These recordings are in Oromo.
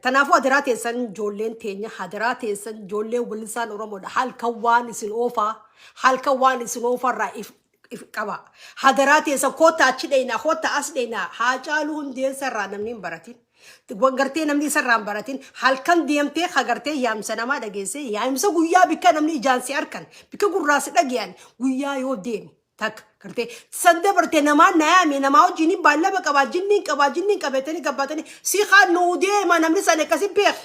Tanaafuu hadaraa teessan, ijoolleen teenya, hadaraa teessan, ijoolleen wallisaan Oromoodha. Halkan waan isin oofaa, halkan waan isin oofarraa if qaba. Hadaraa teessan, koottaa achi dheenaa, koottaa as dheenaa. Haacaaluu Hundeessarraa namni hin baratin. Gartee namni isarraa hin baratin halkan deemtee hagartee yaamsa namaa dhageessee, yaamsa guyyaa bikka namni ijaan si arkan, bikka gurraa si dhagayan guyyaa yoo deemi takka gartee san dabarte, namaa nayaame, namaa wajjin hin baallama qabaa, jinniin qabaa, jinniin qabatanii gabbaatanii si nuu deema. Namni san akkasi beek.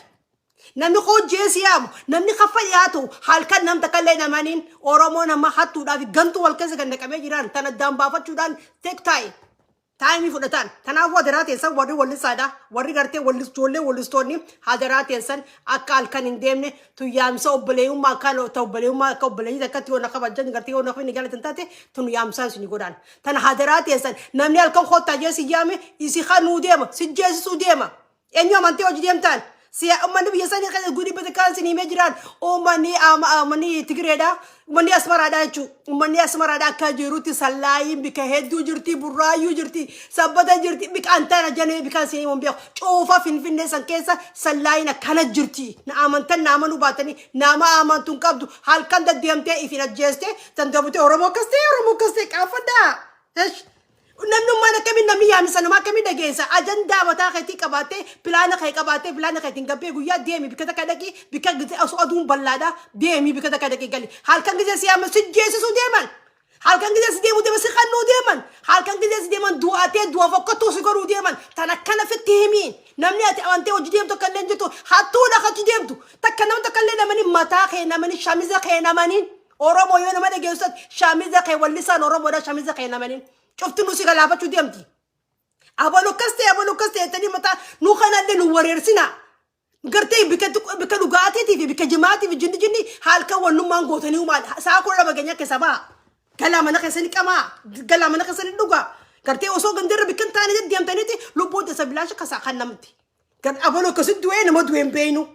Namni hojjee si yaamu, namni kaffa dhiyaatu halkan nam takka illee namaniin. Oromoo nama hattuudhaaf gantuu wal keessa kan naqamee jiran tan addaan baafachuudhaan take time. Time fudhatan. Kanaafuu hadaraa teessan, warri wallisaadha. Warri gartee wallis, ijoollee wallistoonni, hadaraa teessan, akka halkan hin deemne. Tun yaamsa obboleeyummaa, akka ta obboleeyummaa, akka obboleeyyii akkatti yoo na kabajan, gartee yoo na ni galatan taate, tun yaamsaan isin godhaan. Tan hadaraa teessan, namni halkan kottaa jee si yaame isi kanuu deema, si jeesisuu deema. Eenyu amantee hojii deemtaan? Si uummanni biyya sanii keessa gudii bata isin himee jiraan, uummanni Tigireedha. Uummanni Asmaraadha jechuudha. Uummanni Asmaraadha akka jirutti sallaayiin bika hedduu jirti, Burraayyuu jirti, Sabbata jirti, bika antana janee bika isin himuun beeku. Cuufa Finfinnee san keessa sallaayiin akkana jirti. Na amantan, na amanuu baatanii nama amantu hin qabdu. Halkan deddeemtee ifin ajjeeste tan dabute Oromoo akkas ta'e, Oromoo akkas ta'e, qaanfadhaa. Namnummaan akkamiin namni yaamisa nama akkamii dhageessa? Ajandaa mataa keetii qabaattee, plan kee qabaattee, plan keetiin gabbee guyyaa deemi, bikka takka dhaqi, bikka osoo aduun bal'aadha deemi, bikka takka dhaqi gali. Halkan gisee si yaama si jeesisuu deeman. Halkan gisee si deemuu deeman, si kannuu deeman. Halkan gisee si deeman du'aatee du'a fokkattuu si godhuu deeman. Tan akkana fitti himi. Namni ati amantee hojii deemtu akka illee jirtu hattuudha hojii deemtu. Takka nama takka illee namani mataa kee namani, shamiza kee namani. Oromoo yoo nama dhageessu, shamiza kee, wallisaan Oromoodha, shamiza kee namani. Cufti nu si galaafachuu deemti. Abaluu akkas ta'e, abaluu akkas ta'e jettanii mataa nu kanallee nu wareersina. Gartee bikka dhugaatiitii fi bikka jimaatii fi jinni jinni halkan wannummaan gootanii maal sa'a 12 keenya keessa ba'a. Galaa mana keessanii qamaa, galaa mana keessanii dhugaa. Gartee osoo gandarra bikka hin taane deemtaniiti lubbuun teessa bilaasha kasaa kan namti. Gar abaluu akkasitti du'ee, nama du'ee hin beeynu.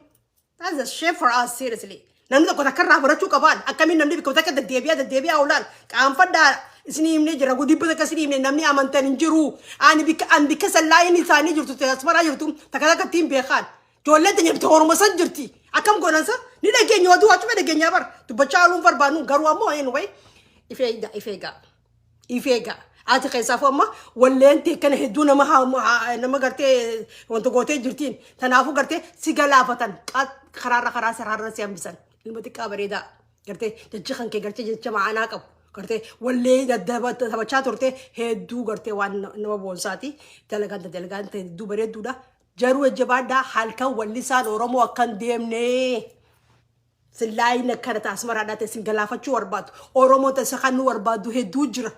That's a shame for us, seriously. Namni tokko takka irraa barachuu qabaan. Akkamiin namni bikka takka deddeebi'aa deddeebi'aa oolaan? Qaanfadhaa, isinii himnee jira. Gudibba takka isinii himne, namni amantan hin jiru. Ani bikka an bikka sallaayin isaanii jirtu, Asmaraa jirtu, takka takka ittiin beekaan. Ijoolleen teenya bita Oromoo san jirti. Akkam godhansa? Ni dhageenya, oduu achuma dhageenyaa bara. Dubbachaa ooluun barbaadnu garuu ammoo anyway ifee eegaa, ifee eegaa. Ifee eegaa. Ati keessaafuu amma walleen ta'e kana hedduu nama nama gartee wanta gootee jirtiin. Kanaafuu gartee si galaafatan, karaarra karaa saraarra si hambisan. Ilma xiqqaa bareedaa gartee jechi kan kee gartee jecha ma'anaa qabu. Gartee wallee taphachaa turte hedduu, gartee waan nama boonsaati. Dalagaan dalagaan hedduu bareedduudha. Jaruu jajjabaadhaa, halkan wallisaan Oromoo akkan deemnee. Sillaayin akkana ta'a, Asmaraadhaa ta'e sin galaafachuu barbaadu. Oromoo ta'e kan nu barbaadu hedduu jira.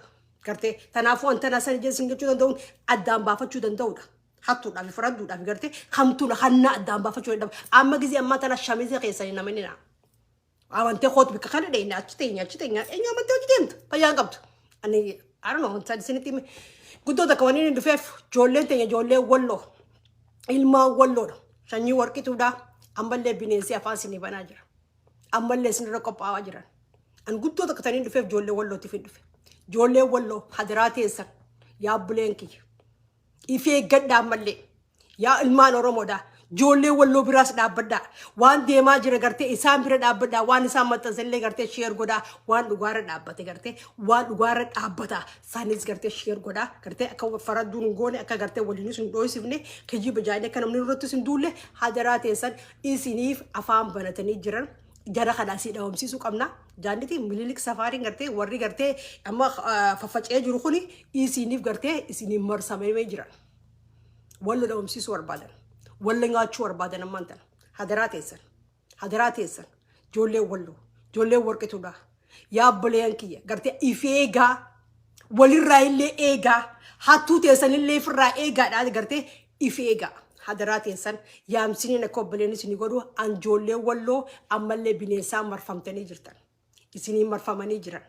Gartee kanaafuu wanta na sana sin jechuu danda'uun addaan baafachuu danda'uudha. Hattuudhaaf firadduudhaaf gartee hamtuudha hanna addaan baafachuu danda'u. Amma gizee ammaa tana shamiza keessanii namni na. Amantee kootu bikka kana dheenya, achi teenya, achi teenya, eenyu amantee hojii deemtu fayyaan qabdu. Ani I don't know, wanta isinitti hime. Guddoo takka wanni inni dhufeef ijoolleen teenya, ijoolleen Walloo, ilmaan Walloodha. Sanyii warqituudha. Ammallee bineensi afaan isinii banaa jira. Ammallee isinirra qophaa'aa jiran. An guddoo takka taniin dhufeef ijoollee Wallootiif hin dhufe. Ijoollee Walloo, hadaraa teessan, yaabbuleen kiyya. Ifee eeggadhaa ammallee. Yaa ilmaan Oromoodha. Ijoollee Walloo biraas dhaabbadhaa. Waan deemaa jira gartee isaan bira dhaabbadhaa. Waan isaan maxxansanillee gartee share godhaa. Waan dhugaarra dhaabbate gartee waan dhugaarra dhaabbata. Isaanis gartee share godhaa. Gartee akka faradduun hin goone, akka gartee waliinis hin dhooysifne, kijiba jaanii akka namni irrattis hin duulle, hadaraa teessan, isiniif afaan banatanii jiran. Jara kana asii dhabamsiisuu qabna. Jaanniti Mililik safaariin gartee warri gartee amma faffaca'ee jiru kuni isiniif gartee isiniif marsamee jiran. Walla dhabamsiisuu barbaadan. Walla nyaachuu barbaadan ammaan tana. Hadaraa teessan. Hadaraa teessan. Ijoolleen Walloo. Ijoolleen warqituudha. Yaa obboleeyyan kiyya gartee ifee eegaa. Walirraa illee eegaa. Hattuu teessanillee ifirraa eegaadha, gartee ifee eegaa. Hadaraa teessan, yaamsiniin akka obboleen isinii godhu an ijoolleen Walloo ammallee bineensaan marfamtanii jirtan. Isiniin marfamanii jiran.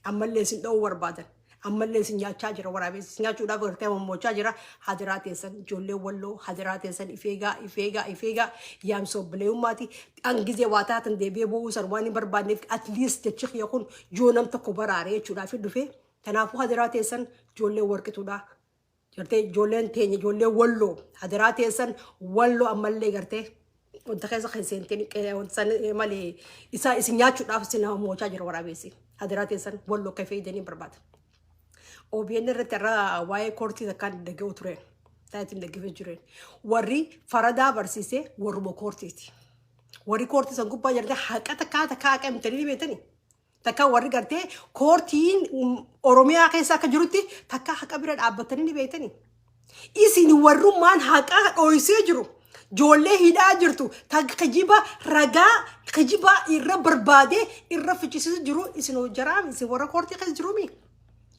Ammallee isin dha'uu barbaadan. Ammallee isin nyaachaa jira waraabessi. Isin nyaachuudhaaf gartee mammochaa jira. Hadaraa teessan, ijoolleen Walloo, hadaraa teessan, ifeegaa, ifeegaa, ifeegaa. Yaamsa obboleeyummaati. An gizee waa taatan deebi'ee bu'uu san waan hin barbaanneef, at least jechi kiyya kun yoo nam tokko baraare jechuudhaaf dhufe. Kanaafuu hadaraa teessan, ijoolleen warqituudha. Gartee ijoolleen teenya, ijoollee Walloo, hadaraa teessan, Walloo ammallee gartee wanta keessa kan seenteen wanta san malee isaa isin nyaachuudhaaf isin moochaa jira waraabessi. Hadaraa teessan, Walloo akka fayyadanii barbaada. OBN irratti irraa waa'ee koortii takkaan dhaga'u tureen. Taayitiin dhaggeeffachuu tureen. Warri faradaa barsiisee warruma koortiiti. Warri koortii san gubbaa jirte haqa takkaa takkaa haqa himtanii beektanii. Takka warri gartee koortiin Oromiyaa keessa akka jirutti takka haqa bira dhaabbatanii ni beektanii. Isin warrummaan haqa dhoysee jiru. Ijoollee hidhaa jirtu takka kijiba, ragaa kijibaa irra barbaadee irra fichisiisu jiru isin hojjaraam, isin warra koortii keessa jirumi.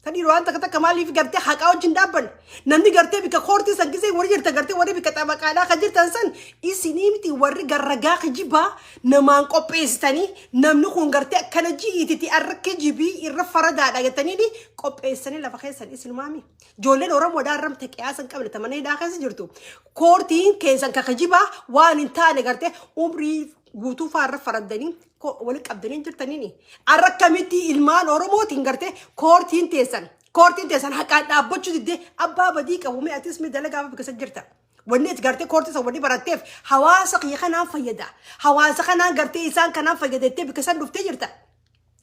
Tadii waan takka takka maaliif gartee haqaa wajjin dhaabban? Namni gartee bika koortii san gisee warri jirtan, gartee warri bika xabaqaadhaa kan jirtan san isinii miti, warri garragaa kijibaa namaan qopheessitanii namni kun gartee akkana ji'ititi arra kijibii irra faradaadha jettanii qopheessanii lafa keessan isin maami. Ijoolleen Oromoodhaa irra qiyaasa hin qabne tamana hidhaa keessa jirtu. Koortiin keessan ka kijibaa waan hin taane gartee umrii guutuu fa'aa irra faraddanii walitti qabdanii jirtaniini. Arra akkamitti ilmaan Oromootiin gartee koortiin teessan haqaan dhaabbachuu diddee abbaa badii qabu? Mee atis mee dalagaa bakka jirta. Wanni ati gartee koortii san wanni baratteef hawaasa kiyya kanaan fayyada. Hawaasa kanaan gartee isaan kanaan fayyadattee bakka san dhuftee jirta.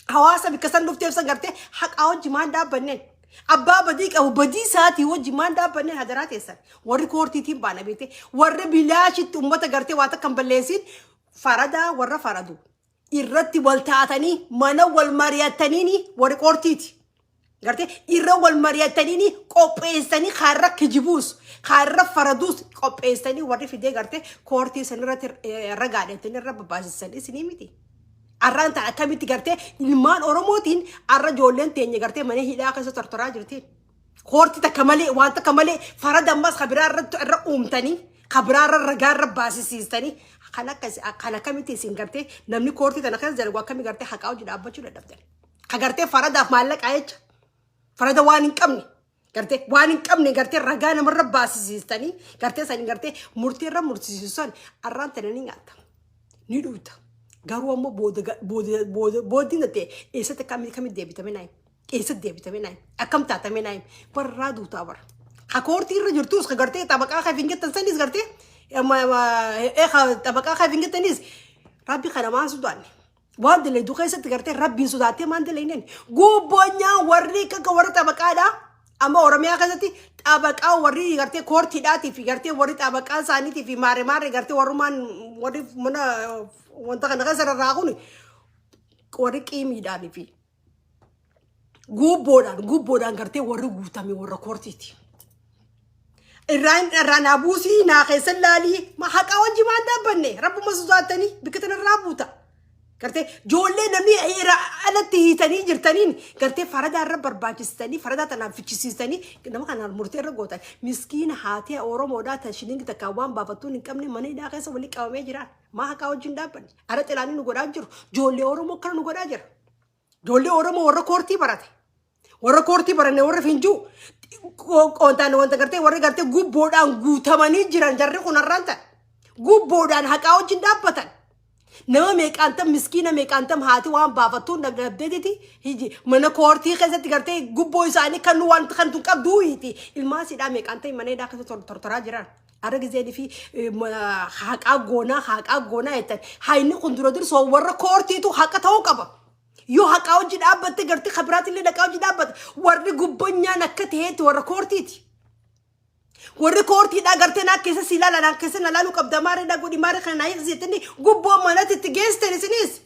Hawaasa bakka san dhufteef san gartee haqaa wajji maan dhaabbanneen? Abbaa badii qabu badii isaatii wajji maan dhaabbanneen? Hadaraa teessan. Warri koortiitiin baana beekte. Warri bilaashitti uummata gartee waa takka hin balleessin faradaa warra faradu. Irratti wal taatanii mana wal mari'ataniini warri koortiiti. Gartee irra wal mari'ataniini qopheessanii kaarra kijibuus kaarra faraduus qopheessanii warri fidee gartee koortii san irratti ragaadhatanii irra babbaasisan isinii miti. Arraan ta'an akkamitti gartee ilmaan Oromootiin arra ijoolleen teenya gartee mana hidhaa keessa tortoraa jirtiin? Koortii takka malee, waan takka malee farada ammas kabiraa irratti irra uumtanii, kabiraa irra ragaa irra baasisiistanii kan akka kan akkamitti isin gartee namni koortii tana keessa dalagu akkamii gartee haqaa hojii dhaabbachuu dadhabdan? Ka gartee faradaaf maallaqaa jecha farada waan hin qabne gartee waan hin qabne gartee ragaa namarra baasisiistanii gartee sanii gartee murtii irra mursiisan arraan tana ni nyaatta, ni dhugda. Garuu ammoo booda booda booda booddiin ta'e eessatti akkamitti deebitame naayi? Eessatti deebitame naayi? Akkam taatame naayi? Barraa duutaa bara. Ka koortii irra jirtus ka gartee xabaqaa ka fingettan sanis gartee xabaqaa ka fingettanis rabbi kana maan sodaanne? Waan dalayduu keessatti gartee rabbiin sodaattee maan dalayneen? Gubbonyaa warri akka warra xabaqaadhaa amma Oromiyaa keessatti xabaqaa warri gartee koortiidhaatii fi gartee warri xabaqaa isaaniitii fi maare maare gartee warrumaan warri mana wanta kana keessa rarraa kun warri qiimiidhaanii fi guubboodhaan gartee warri guutame warra koortiiti. Irraan irraa naa buusii, naa keessan laalii ma haqaa wajji maan dhaabbanne? Rabbuma sodaattanii bikka tana irraa buuta. Gartee ijoollee namni irra alatti hiitanii jirtaniin gartee faradaa irra barbaachistanii, faradaa tanaan fichisiistanii, nama kanaan murtee irra gootan, miskiina haatee Oromoodhaa tan shilingi takkaan waan baafattuun hin qabne mana hidhaa keessa walii qabamee jira. Maa haqaa wajjin dhaabbanne? Ara xilaanii nu godhaa jiru. Ijoollee Oromoo akkana nu godhaa jira. Ijoollee Oromoo warra koortii barate. Warra koortii baranne warra finjuu qoontaan wanta gartee warri gartee gubboodhaan guutamanii jiran jarri kun har'aan ta'e. Gubboodhaan haqaa wajjin dhaabbatan. Nama meeqaantam, miskiina meeqaantam haati waan baafattuun dhabdeetiti hiji mana koortii keessatti gartee gubboo isaanii kan nu waan kan tun qabdu hiiti ilmaan siidhaa meeqaantam mana hidhaa keessa tortoraa jiran. Arra gizeenii fi haqaa goonaa, haqaa goonaa jettan, hayni kun dura dursoo warra koortiitu haqa ta'uu qaba. Yoo haqaa hojii dhaabbatte gartee kabiraatillee dhaqaa hojii dhaabbate, warri gubbonyaan akka ta'eetti warra koortiiti. Warri koortiidhaa gartee naa keessa si ilaala, naa keessa na ilaaluu qabda, maaree godhi, maaree kana naa hiiksisi jettanii gubboo manatti itti geessitan isinis.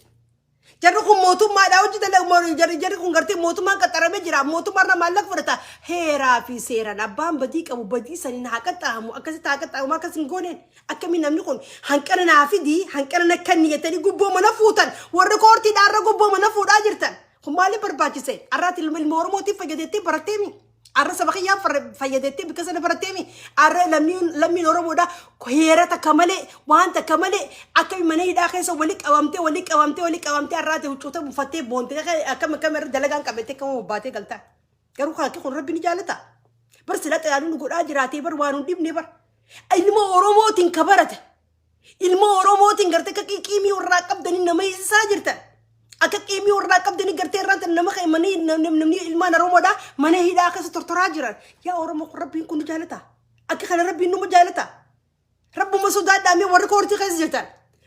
Jarri kun mootummaadhaa hojii dalagu, jarri kun gartee mootummaan qaxaramee jira, mootummaarra maallaqa fudhata. Heeraa fi seeraan abbaan badii qabu badii saniin haa qaxxaamu, akkasitti haa qaxxaamu, akkas hin gooneen. Akkamiin namni kun hanqina naa fidii, hanqina na kenni jettanii gubboo mana fuutan? Warri koortiidhaa irra gubboo mana fuudhaa jirtan. Kun maaliif barbaachise? Har'aati ilma Oromootiif fayyadeettee baratteemi? Arra saba kiyyaan fayyadeettee bikka sana baratteemi? Arra lammiin Oromoodhaa heera takka malee, waan takka malee akka mana hidhaa keessa walii qabamtee, walii qabamtee, walii qabamtee, har'aati huccuuta buffattee boontee akkam akkam irra dalagaan qabattee akkam bobbaatee galtaa. Garuu kan kun rabbi ni jaalata. Bar sila xiyyaanuu nu godhaa jiraatee bar waan hin dhibne bar. Ilma Oromootiin ka barate. Ilma Oromootiin gartee akka qiqiimii warraa qabdanii nama hiisisaa jirtan. Akka qiimii warraa qabdanii gartee irraan nama manii namni ilmaan Oromoodha mana hidhaa keessa tortoraa jiran. Yaa Oromoo, kun Rabbiin kun nu jaalata. Akka kana Rabbiin nu jaalata. Rabbuma sodaadhaamee warri koortii keessa jirtan.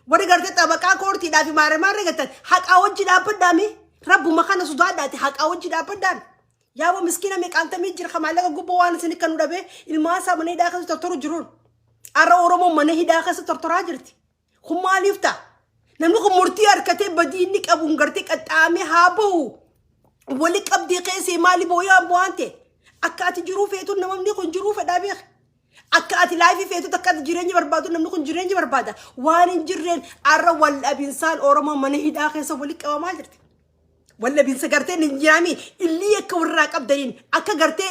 Warri gartee xabaqaa koortiidhaa fi maarree maarree gattan haqaa wajji dhaabbadhaame. Rabbuma kana sodaadhaati haqaa wajji dhaabbadhaan. Yaaboo, miskiina meeqaantamii jira kan maallaqa gubboo waan isin kan nu dhabee ilmaan isaa mana hidhaa keessa tortoru jiruun. Har'a Oromoon mana hidhaa keessa tortoraa jirti. Kun maaliif ta'a? Namni kun murtii harkatee badii inni qabu gartee qaxxaamee haa bahu. Wali qabdii keessee maali booyaan bu'aan ta'e? Akka ati jiruu feetu namni kun jiruu fedhaa beeka. Akka ati life feetu, akka ati jireenya barbaadu namni kun jireenya barbaada. Waan hin jirreen har'a wal dhabinsaan Oromoo mana hidhaa keessa wali qabamaa jirti. Wal dhabinsa gartee hin jiraami illii akka warraa qabdaniin akka gartee.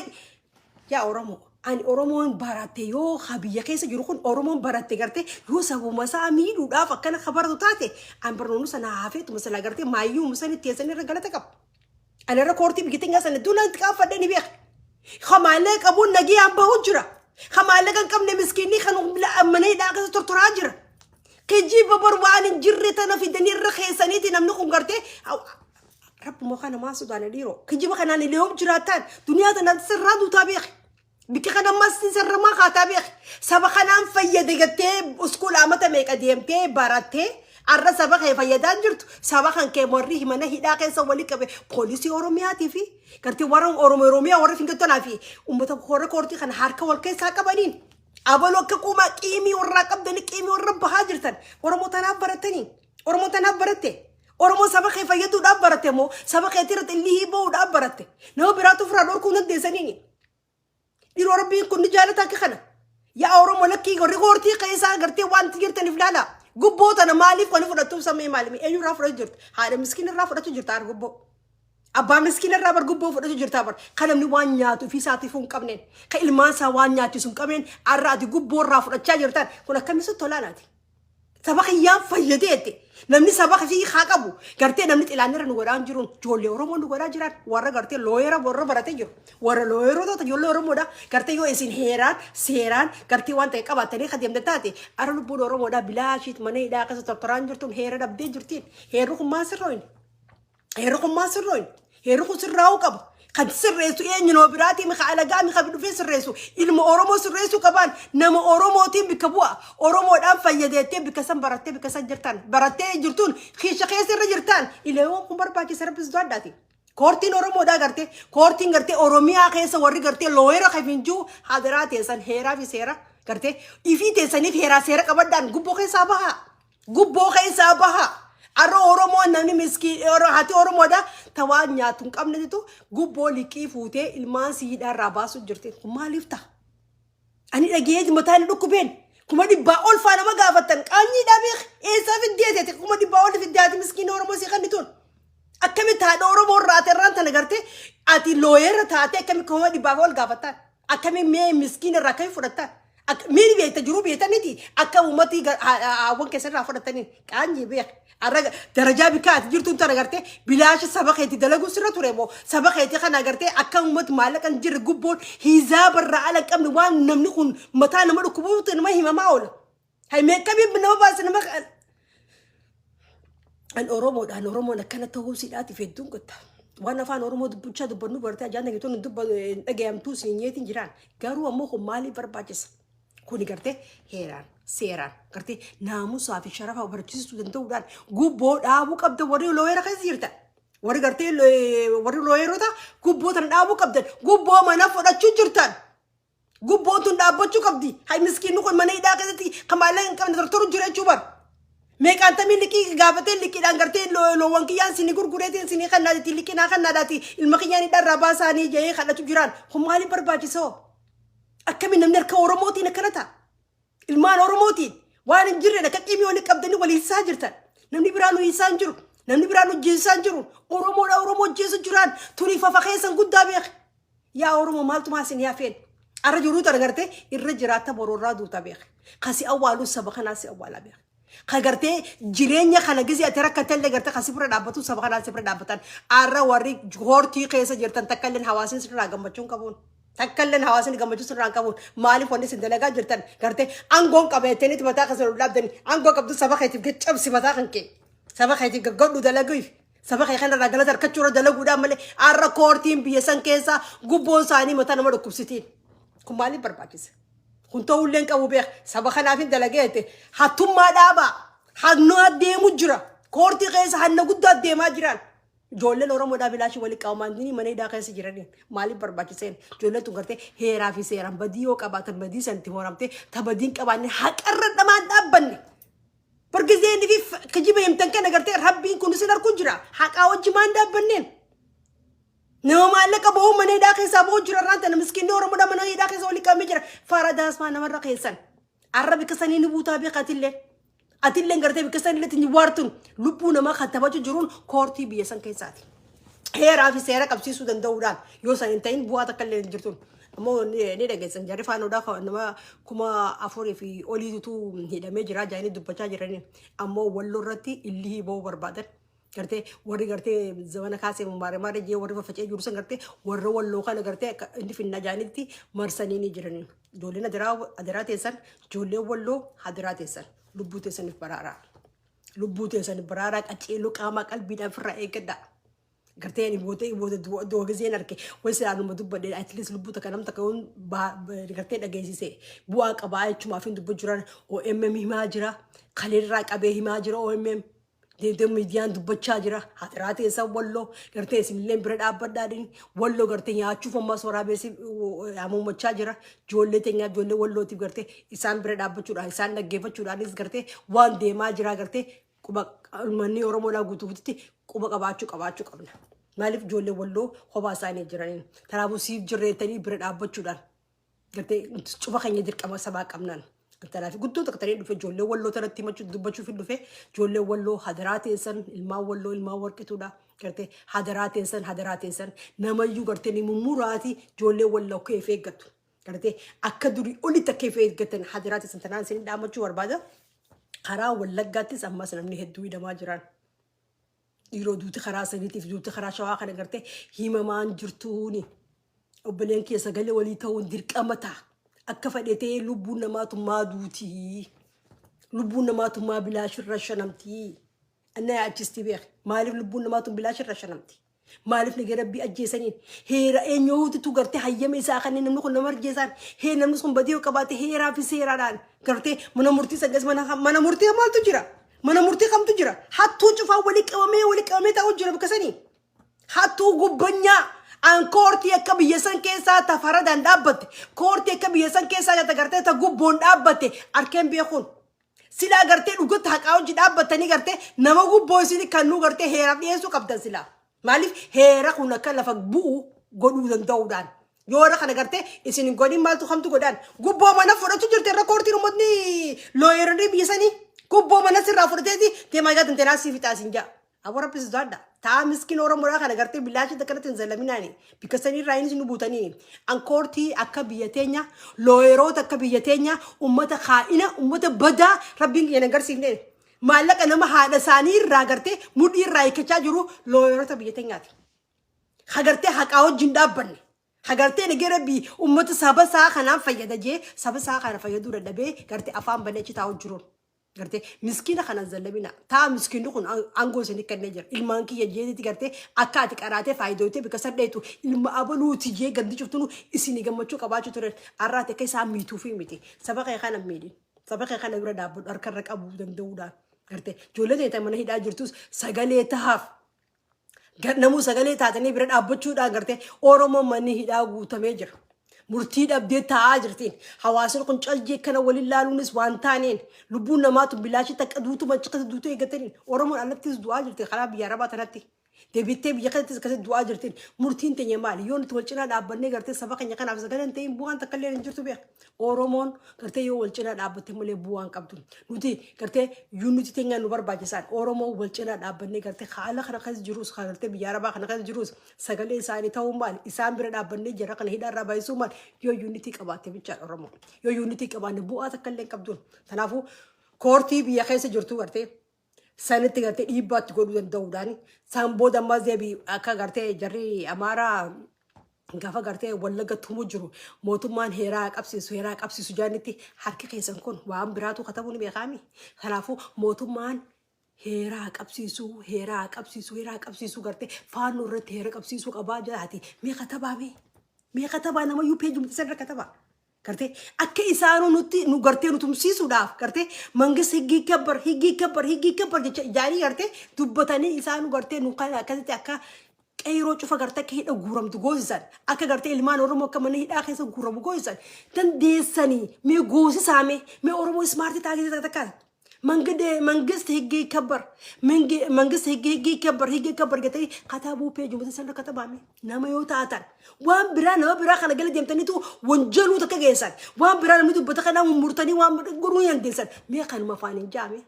Yaa Oromoo, ani Oromoon baratte yoo ha biyya keessa jiru kun Oromoon baratte gartee yoo sabuma isaa miidhuudhaaf akkana ka baratu taate, an barnoonni sana hafeetuma sila gartee maayyuu san itti eessan irra galata qaba. Ani irra koortii biyya teenyaa sana iddoo natti qaafadhee ni beeka. Hamaalee qabuun nagiyaan bahu jira. Hamaalee kan qabne miskiinni kan mana hidhaa keessa tortoraa jira. Kijiba bar waan hin jirre tana fidanii irra keessaniiti namni kun gartee. Rabbuma kana maa sodaane dhiiroo? Kijiba kanaan illee yoom jiraattaan? Duniyaa tanaan sirraa duutaa beeki. Bikka kana ammas sirramaa kaataa beeki. Saba kanaan fayyade gattee uskuula amata meeqa deemtee barattee arra saba kee fayyadaa jirtu. Saba kan kee warri mana hidhaa keessa walii qabe poolisii Oromiyaatii fi gartee warra Oromoo Oromiyaa warra fingattonaa fi uummata warra koortii kana harka wal keessaa qabaniin. Abaloo akka quumaa qiimii warraa qabdanii qiimii warra bahaa jirtan. Oromoo tanaaf baratanii. Oromoo tanaaf baratte. Oromoo saba kee fayyaduudhaaf baratte moo saba keetii irratti illihii bahuudhaaf baratte? Nama biraatu ofirraa dhorkuu dandeessaniini. Dhiiroo, Rabbiin kun ni jaalata akka kana? Yaa Oromoo, lakkii, warri koortii keessaa gartee wanti jirtaniif laala. Gubboo tana maaliif kan fudhattuuf samii maalimi? Eenyurraa fudhatu jirtu? Haadha miskiin irraa fudhatu jirta har gubboo. Abbaa miskiin irraa bar gubboo fudhatu jirta bar. Kan namni waan nyaatu ofii isaatiif hin qabneen. Kan ilmaan isaa waan nyaachisu hin qabneen har'a ati gubboo irraa fudhachaa jirtan. Kun akkamitti tolaanaati? Saba kiyyaan fayyadeette. Namni saba kiyyi haa qabu. Gartee namni xilaanirra nu godhaa hin jiruun ijoollee Oromoo nu godhaa jiran warra gartee lawyer warra baratee jiru. Warra lawyeroota ijoollee Oromoodha. Gartee yoo isin heeraan seeraan gartee waan ta'e qabaattanii kan deemtan taate, ara lubbuun Oromoodha bilaashiit mana hidhaa keessa tortoraan jirtuun heera dhabdee jirtiin. Heerri kun maal sirrooyne? Heerri kun maal sirrooyne? Heerri kun sirraa'uu qaba. Kan sirreessu eenyu? Nama biraatii mika, alagaa mika, dhufee sirreessu. Ilma Oromoo sirreessuu qabaan nama Oromootiin bikka bu'a. Oromoodhaan fayyadeettee bikka san barattee bikka san jirtan. Barattee jirtuun kiisha keessa irra jirtaan. Ileewwan kun barbaachisa, Rabbi sodaadhaati. Koortiin Oromoodhaa gartee koortiin gartee Oromiyaa keessa warri gartee lawyer kafinjuu hadaraa teessan heeraa fi seera gartee ifii teessaniif heeraa seera qabadhaan gubboo keessaa bahaa. Gubboo keessaa bahaa. Arra Oromoon namni miskiin haati Oromoodha ta waan nyaatu hin qabnetu gubboo liqii fuutee ilmaan si hidhaarraa baasuu jirti. Kun maaliif ta'a? Ani dhagee mataa inni dhukkubeen 100,000 ol faa nama gaafattan qaanyiidhaa beek, eessaa fiddeeteeti 100,000 ol fiddee haati miskiin Oromoo si kannituun? Akkamitti haadha Oromoo irraa ati irraan tana gartee ati lawyer taatee akkamitti 100,000 ol gaafattan? Akkamiin mee miskiin irraa akkamiin fudhattan? Miini beekta jiruu beektaniiti akka uummatii haawwan keessa irraa fudhataniin qaanyii beek. Arra darajaa bikkaa ati jirtuun tana gartee bilaasha saba keetii dalaguu sirra ture moo saba keetii kana gartee akka uummati maallaqa hin jirre gubboon hiizaaba irraa ala hin qabne waan namni kun mataa nama dhukkubuutu nama himamaa oola. Hay, meeqabii nama baase nama. An Oromoodhaan Oromoon akkana ta'uu siidhaatiif hedduun gotta. Waan afaan Oromoo dubbachaa dubbannu bartee ajaan dhaggeettoon hin dubbatu hin dhagayamtuu siin nyeetiin jiraan. Garuu ammoo kun maaliif barbaachisa? Kuni gartee heeraan seeraan gartee naamusaa fi sharafa barbaachisuu danda'uudhaan gubboo dhaabuu qabda warri lawyer keessa jirtan. Warri gartee warri lawyeroota gubboo tana dhaabuu qabdan. Gubboo mana fudhachuu jirtan. Gubboon tun dhaabbachuu qabdi. Hay, miskiinni kun mana hidhaa keessatti kan maallaqa hin qabne tortoru jira jechuu bar. Meeqaan tamii liqii gaafatee liqiidhaan gartee loowwan kiyyaan sinii gurgureetiin sinii kannaaditi liqii naa kannaadhaati ilma kiyyaan hidhaarraa baasaanii jehee kadhatu jiraan. Kun maaliif barbaachisoo? Akkamiin namni harka Oromootiin akkana ta'a? Ilmaan Oromootiin waan hin jirreen akka qimii walii qabdanii walii hiisaa jirtan. Namni biraa nu hiisaa hin jiru. Namni biraa nu jeessaa hin jiru. Oromoodha Oromoo jeessu jiraan. Tuni fafa keessan guddaa beek. Yaa Oromoo, maaltu maa isin hafeen? Arra jiruu tana gartee irra jiraatta boroorraa duuta beek. Kasi awwaaluu saba kanaa si awwaalaa beek. Ka gartee jireenya kana gisee ati rakkatellee gartee kasi bira dhaabbatu saba kanaa si bira dhaabbatan. Arra warri hortii keessa jirtan takka illee hawaasni sirraa gammachuu hin qabuun. Takka illee hawaasni gammachuu sirraa hin qabuun. Maaliif wanni isin dalagaa jirtan gartee aangoon qabeettaniiti mataa keessa ol dhaabdanii aangoo qabdu saba keetiif gaccabsi mataa kan kee. Saba keetiif gaggodhu dalaguuf. Saba kee kanarraa galata harkachuu irra dalaguudhaan malee har'a koortiin biyya san keessaa gubboon isaanii mataa nama dhukkubsitiin. Kun maaliif barbaachise? Kun ta'ullee hin qabu beek. Saba kanaaf hin dalagee jette. Hattummaa dhaabaa. Hannaa deemu jira. Koortii keessa hanna guddaa deemaa jiran. Ijoolleen Oromoodhaa bilaashii walitti qabaman mana hidhaa keessa jiranii maaliif barbaachiseen? Ijoolleen tun gartee heeraa fi seeraan badii yoo qabaatan badii san itti horamtee ta badiin qabaanne haqarra dhamaan dhaabbanne. Bargizee inni fi kijiba himtan kana gartee Rabbiin kun isin arguu jira. Haqaa wajji maan dhaabbanneen? Nama maallaqa ba'uu mana hidhaa keessaa ba'uu jira irraan tana miskiinni Oromoodhaa mana hidhaa keessa walitti qabamee jira. Faradaas maa namarra keessan. Arra bikka sanii ni buutaa beeka atillee. Atillee gartee bikka sanii illee waartuun lubbuu namaa kan taphachuu jiruun koortii biyya san keessaati. Heeraa fi seera qabsiisuu danda'uudhaan yoo san hin ta'in bu'aa takka illee hin jirtuun. Ammoo ni dhageessan jarri faanoodhaa nama 4000 fi oliitu hidhamee jira jaanii dubbachaa jiranii. Ammoo Walloo irratti illihii ba'uu barbaadan. Gartee warri gartee zamana kaasee maare maare jee warri faffacee jiru san gartee warra Walloo kana gartee akka inni finna jaanitti marsanii ni jiranii. Ijoolleen adaraa teessan, ijoolleen Walloo hadaraa teessan, lubbuu teessaniif baraaraa. Lubbuu teessaniif baraaraa, qaceelloo qaamaa qalbiidhaan ofirraa eeggadhaa. Gartee ani booda booda doogizeen arge way silaanuma dubbadhe, at least lubbuu takka nam takka yoon gartee dhageessise bu'aa qabaa jechumaaf hin dubbachuu jiran. OMM himaa jira, kaleerraa qabee himaa jira. OMM deemtee miidiyaan dubbachaa jira. Hadaraa teessan Walloo, gartee isinillee bira dhaabbadhaadhin. Walloo gartee nyaachuuf ammas waraabessi hamuummachaa jira. Ijoollee teenyaa, ijoollee Wallootiif gartee isaan bira dhaabbachuudhaan, isaan dhaggeeffachuudhaanis gartee waan deemaa jira gartee quba uummanni Oromoodhaa guutuu guututti quba qabaachuu qabna. Maaliif ijoollee Walloo kophaa isaanii jiraniin. Kanaafuu siif jirreettanii bira dhaabbachuudhaan gartee cufa keenya dirqama sabaa qabnaan. Kanaaf guddoo takka ta'ee dhufe ijoollee Walloo tanatti himachuu dubbachuuf hin dhufe. Ijoollee Walloo, hadaraa teessan, ilmaan Walloo, ilmaan warqituudha. Gartee hadaraa teessan, hadaraa teessan, namayyuu gartee ni mummuraati. Ijoollee Walloo akka of eeggattu. Gartee akka durii olitti akka of eeggatan hadaraa teessan tanaan isin dhaammachuu barbaada. Karaa Wallaggaattis ammas namni hedduu hidhamaa jiran. Dhiiroo, duuti karaa saniitiif duuti karaa Shawaa kana gartee himamaan jirtuuni. Obboleen kee sagalee walii ta'uun dirqama ta'a. Akka fedhe lubbuun namaatu maa duutii? Lubbuun namaatu maa bilaashirra shanamtii? Anna yaachisti beek. Maaliif lubbuun namaatu bilaashirra shanamti? Maaliif nagee Rabbii ajjeesaniin? Heera eenyuutu gartee hayyama isaa kanneen namni kun nama ajjeesaan? Hee, namni sun badii yoo qabaate heeraa fi seeraadhaan gartee mana murtii sagas mana murtii maaltu jira? Mana murtii kamtu jira? Hattuu cufaa walii qabamee taa'u jira bakka sanii. Hattuu gubbanyaa an koortii akka biyya san keessaa ta faradaan dhaabbatte, koortii akka biyya san keessaa ta gartee ta gubboon dhaabbatte arkeen beekuun. Silaa gartee dhugatti haqaa hojii dhaabbattanii gartee nama gubboo isin kan nu gartee heeraaf dhiyeessuu qabdan silaa. Maaliif heera kun akka lafa bu'u godhuu danda'uudhaan. Yoo warra kana gartee isin hin godhin maaltu kamtu godhaan? Gubboo mana fudhachuu jirte irra koortiin uummatni lawyeroonni biyya sanii gubboo mana sirraa fudhateeti deemaa egaa tantenaa sii fixaa isin ja'a. Aboo, Rabbi sodaadha. Taa miskiin Oromoodhaa kana gartee bilaashii akkanatti hin zallaminaani. Bikka saniirraa inni nu buutanii. An koortii akka biyya teenya, lawyeroota akka biyya teenya, ummata kaa'ina, ummata badaa Rabbiin kiyya na agarsiifne. Maallaqa nama haadha isaanii irraa gartee mudhii irraa hiikkachaa jiru lawyeroota biyya teenyaati. Hagartee haqaa wajjin dhaabbanne. Hagartee nagee Rabbii ummata saba isaa kanaan fayyada jee saba isaa kana fayyaduu dadhabee gartee afaan banee achi taa'u jiruun. Gartee miskiina kana zallamina. Taa, miskiinni kun aangoo isinii kennee jira. Ilmaan kiyya jeetitti gartee akka ati qaraatee faayidootee bika sadheetu ilma abaluuti jee gandi cuftunu isinii gammachuu qabaachuu ture. Har'aati akka isaan miituufi miti. Saba kee kana miidhin. Saba kee kana bira dhaabbadhu harkarra qabuu danda'uudhaan. Gartee ijoollee ta'e mana hidhaa jirtus sagalee tahaaf. Namuu sagalee taatanii bira dhaabbachuudhaan gartee Oromoon manni hidhaa guutamee jira. Murtii dhabdee taa'aa jirtiin. Hawaasni kun caljee kana waliin laaluunis waan taaneen lubbuun namaatu bilaashii takka duutu machiqata duutu eeggataniin Oromoon alattis du'aa jirti karaa biyya Arabaa tanatti. Deebittee biyya kanattis akkasitti du'aa jirtiin. Murtiin teenya maali? Yoo nuti wal cinaa dhaabbannee gartee saba keenya kanaaf sagalee hin ta'in bu'aan takka illee hin jirtu beeka. Oromoon gartee yoo wal cinaa dhaabbatte malee bu'aan qabdu. Nuti gartee unity teenya nu barbaachisaan. Oromoon wal cinaa dhaabbannee gartee haala kana keessa jirus, gartee biyya Arabaa kana keessa jirus sagalee isaanii ta'uu maali? Isaan bira dhaabbannee jara kana hidhaa irraa baay'isuu maali? Yoo unity qabaatte bichaadha Oromoo. Yoo unity qabaanne bu'aa takka illee hin qabdu. Kanaafuu koortii biyya keessa jirtu gartee sanitti gartee dhiibbaatti godhuu danda'uudhaan san booda ammas deebii akka gartee jarri Amaaraa gaafa gartee Wallagga tumuu jiru mootummaan heeraa qabsiisu, heeraa qabsiisu jaanitti harki keessan kun waan biraatu katabuu ni beekaami. Kanaafuu mootummaan Heeraa qabsiisuu, heeraa qabsiisuu, heeraa qabsiisuu, gartee Faannoo irratti heera qabsiisuu qabaa jedhaati. Mee katabaa, mee katabaa, namayyuu peejumti san irra katabaa. Gartee akka isaanuu nutti nu gartee nu tumsiisuudhaaf gartee መንግስት ህግ ይከበር፣ ህግ ይከበር፣ ህግ ይከበር jecha jaanii gartee dubbatanii isaanuu gartee nu kana akkasitti akka qeyroo cufa gartee akka hidha guuramtu goosisan, akka gartee ilmaan Oromoo akka mana hidhaa keessa guuramu goosisan dandeessanii. Mee goosisaa, mee Oromoo smart taasisa takka. መንግስት ህግ ይከበር፣ መንግስት ህግ ህግ ይከበር፣ ህግ ይከበር jettanii katabuu, peejuma san katabame. Nama yoo taatan waan biraa nama biraa kana gala deemtaniitu wanjaluu takka geessan, waan biraa namni dubbata kanaa mummurtanii waan godhuu hin dandeessan. Mee kanuma afaan hin jaame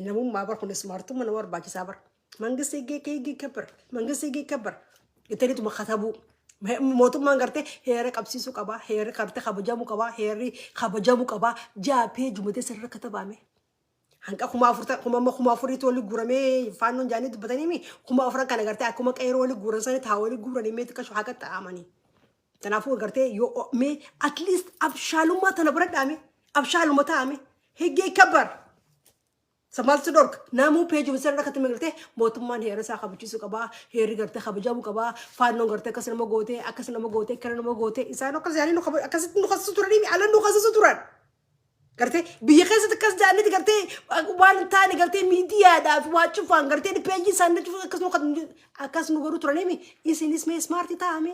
namummaa bar kun smartummaa nama barbaachisaa bar. መንግስት ህግ ህግ ይከበር፣ መንግስት ህግ ይከበር jettaniituma katabuu. Mootummaan gartee heera qabsiisuu qabaa, heerri gartee kabajamuu qabaa, heerri kabajamuu qabaa jaa peejuma sirra katabame. Hanqa 4000, kuma 4000tu wali guuramee Faannoon jaanii dubbatanii, 4000 kana gartee akkuma qeeroo wali guuran sani taa wali guuranii mee xiqqashu haqa xaa'amanii. Kanaafuu gartee yoo mee at least abshaalummaa tana bira dhaame, abshaaluma taa'ame, ህግ ይከበር. Samaaltu dhorka namuu peejuma sirra katame gartee mootummaan heera isaa kabachiisuu qabaa, heerri gartee kabajamuu qabaa, Faannoon gartee akkas nama gootee, akkas nama gootee, akkana nama gootee, isaan akkas jaanii akkasitti nu kasisu turanii, ala nu kasisu turan. Gartee biyya keessatti akkas jaaniiti gartee waan hin taane gartee miidiyaadhaaf waa cufaan gartee peejii isaanii cufa akkas nu godhu turanii. Isinis mee smart taa'ame.